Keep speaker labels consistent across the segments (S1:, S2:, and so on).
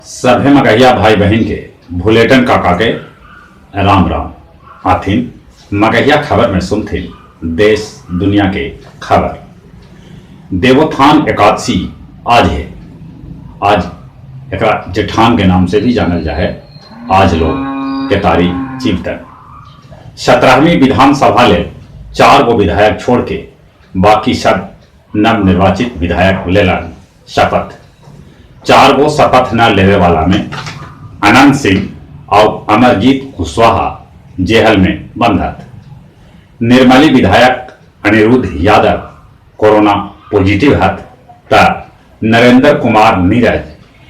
S1: सभे मगहिया भाई बहिन के भुलेटन काका के राम राम। आथिन मगहिया खबर में सुनथिन देश दुनिया के खबर। देवोत्थान एकादशी आज है। आज एकरा जेठान के नाम से भी जानल जाहे। आज लोग केतारी चिवतन। 17वीं विधानसभा ले 4 गो विधायक छोड़ के बाकी सब नवनिर्वाचित विधायक लेलन शपथ। 4 गो शपथ न लेवे वाला में अनंत सिंह और अमरजीत कुशवाहा जेहल में बंद हथ। निर्मली विधायक अनिरुद्ध यादव कोरोना पॉजिटिव हथ त नरेंद्र कुमार नीरज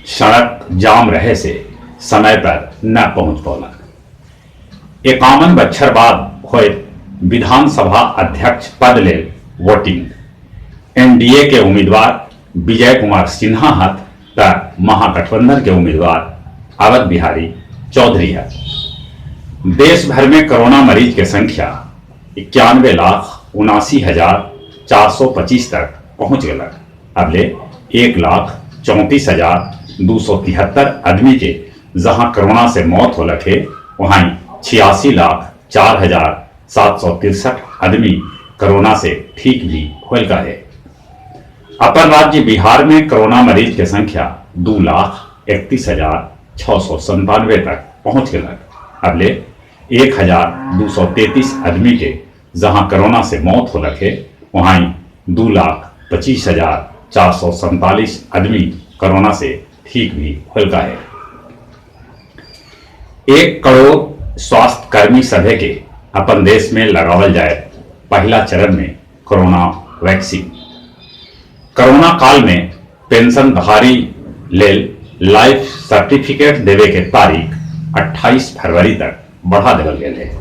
S1: सड़क जाम रहे से समय पर न पहुंच पौलन। 51 बच्छर बाद होए विधानसभा अध्यक्ष पद ले वोटिंग। एनडीए के उम्मीदवार विजय कुमार सिन्हा हथ त महागठबंधन के उम्मीदवार अवध बिहारी चौधरी हथ। देश भर में कोरोना मरीज के संख्या 91,79,425 तक पहुंच गलक। अबले 1,34,273 आदमी के जहां कोरोना से मौत होलक है, वहां 86,04,763 आदमी कोरोना से ठीक भी होल का है। अपन राज्य बिहार में कोरोना मरीज के संख्या 2,31,697 तक पहुंच गलक। अबले 1,233 आदमी के जहां कोरोना से मौत होलक है, वहां 2,25,447 आदमी कोरोना से ठीक भी होल का है। 1 करोड़ स्वास्थ्य कर्मी सभे के अपन देश में लगावल जाए पहला चरण में कोरोना वैक्सीन। कोरोना काल में पेंशनधारी लेल लाइफ सर्टिफिकेट देवे के तारीख 28 फरवरी तक बढ़ा देवल गेल है।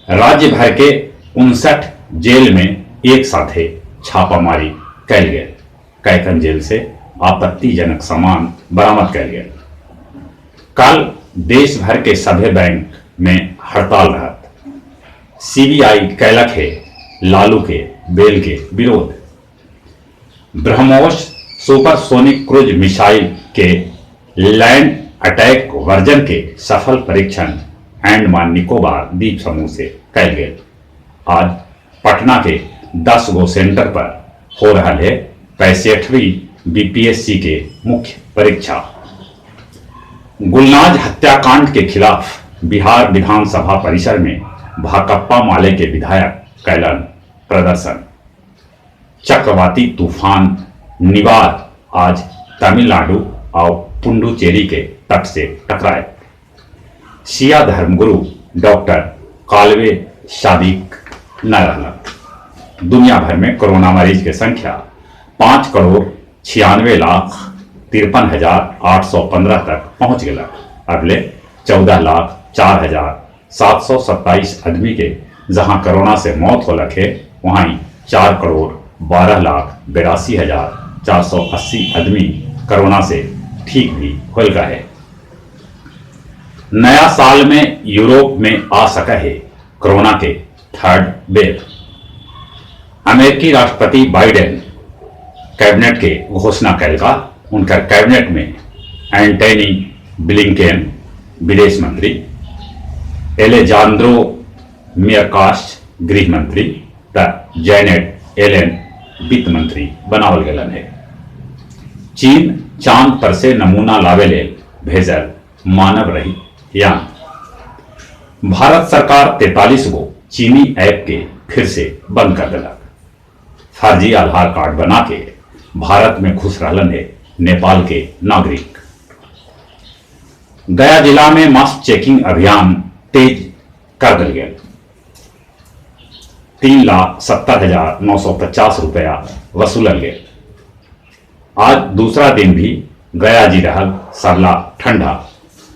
S1: राज्य भर के 59 जेल में एक साथे छापामारी कैल गेल। कैकन जेल से आपत्तिजनक सामान बरामद कैल गेल। कल देश भर के सभे बैंक में हड़ताल रहत। सीबीआई कैलक है लालू के बेल के विरोध। ब्रह्मोस सुपरसोनिक क्रूज मिसाइल के लैंड अटैक वर्जन के सफल परीक्षण अंडमान निकोबार द्वीप समूह से कैल गेल। आज पटना के 10 गो सेंटर पर हो रहा है 65वीं बीपीएससी के मुख्य परीक्षा। गुलनाज हत्याकांड के खिलाफ बिहार विधानसभा परिसर में भाकपा माले के विधायक कैलन प्रदर्शन। चक्रवाती तूफान निवार आज तमिलनाडु और पुडुचेरी के तट से टकराए। शिया धर्मगुरु डॉक्टर कालवे सादिक न रहलन। दुनिया भर में कोरोना मरीज के संख्या 5,96,53,815 तक पहुंच गया। अगले 14,04,727 आदमी के जहां कोरोना से मौत होलक है, वहां 4,12,82,480 आदमी कोरोना से ठीक भी होल का है। नया साल में यूरोप में आ सका है कोरोना के थर्ड वेव। अमेरिकी राष्ट्रपति बाइडेन कैबिनेट के घोषणा कैलका। उनका कैबिनेट में एंटनी ब्लिंकेन विदेश मंत्री, एलेजांद्रो मेयरकास्ट गृह मंत्री त जैनेट एलेन वित्त मंत्री बनावल गेलन है। चीन चांद पर से नमूना लावे लेल भेजल मानव रहित यान। भारत सरकार 43 गो चीनी ऐप के फिर से बंद कर दिलक। फर्जी आधार कार्ड बना के भारत में घुस रहलन है नेपाल के नागरिक। गया जिला में मास्क चेकिंग अभियान तेज कर दिल गया। 3,70,950 रुपया वसूलल गया। आज दूसरा दिन भी गया जी रहल सरला ठंडा।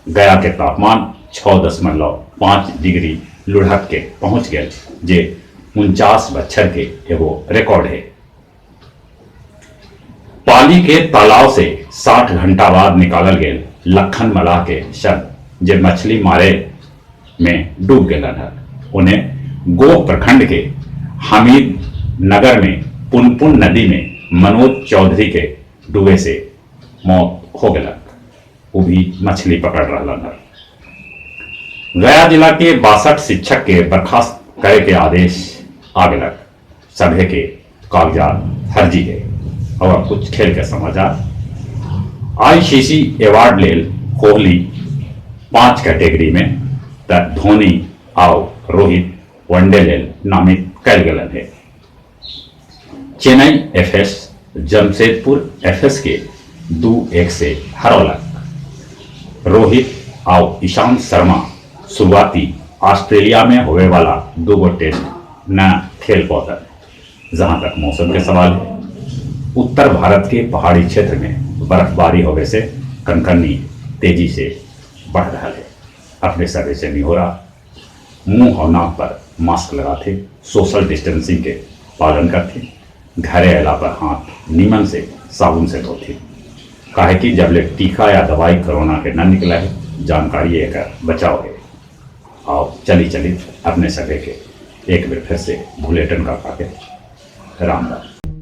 S1: गया के तापमान 6.5 डिग्री लुढ़क के पहुंच गया, जे 49 बच्छर के एगो रिकॉर्ड है। पाली के तालाब से 60 घंटा बाद निकालल गेल लखन मलाह के शव, जे मछली मारे में डूब गेलन है। उन्हें गोह प्रखंड के हमीद नगर में पुनपुन नदी में मनोज चौधरी के डूबे से मौत हो गेलक। ऊ भी मछली पकड़ रहलन हल। गया जिला के 62 शिक्षक के बर्खास्त करे के आदेश आ गेलक। सभे के कागजात फर्जी है। और अब कुछ खेल के समाचार। आईसीसी अवार्ड लेल कोहली 5 कैटेगरी में त धोनी आउ रोहित वनडे लेल नामित कैल गेलन हे। चेन्नई एफएस जमशेदपुर एफएस के 2-1 से हरौलक। रोहित आउ ईशांत शर्मा शुरुआती ऑस्ट्रेलिया में होवे वाला 2 टेस्ट न खेल पौतन। जहां तक मौसम के सवाल है, उत्तर भारत के पहाड़ी क्षेत्र में बर्फबारी होवे से कनकनी तेजी से बढ़ रहा है। अपने सभे से निहोरा, मुंह और नाक पर मास्क लगाथे, सोशल डिस्टेंसिंग के पालन करथे, घरे अला पर हाथ नीमन से साबुन से धोथे। काहे कि जब ले टीका या दवाई कोरोना के न निकला है, जानकारी एकर बचाव है। आओ चली चली अपने सभे के एक बार फिर से भुलेटन काका के राम राम।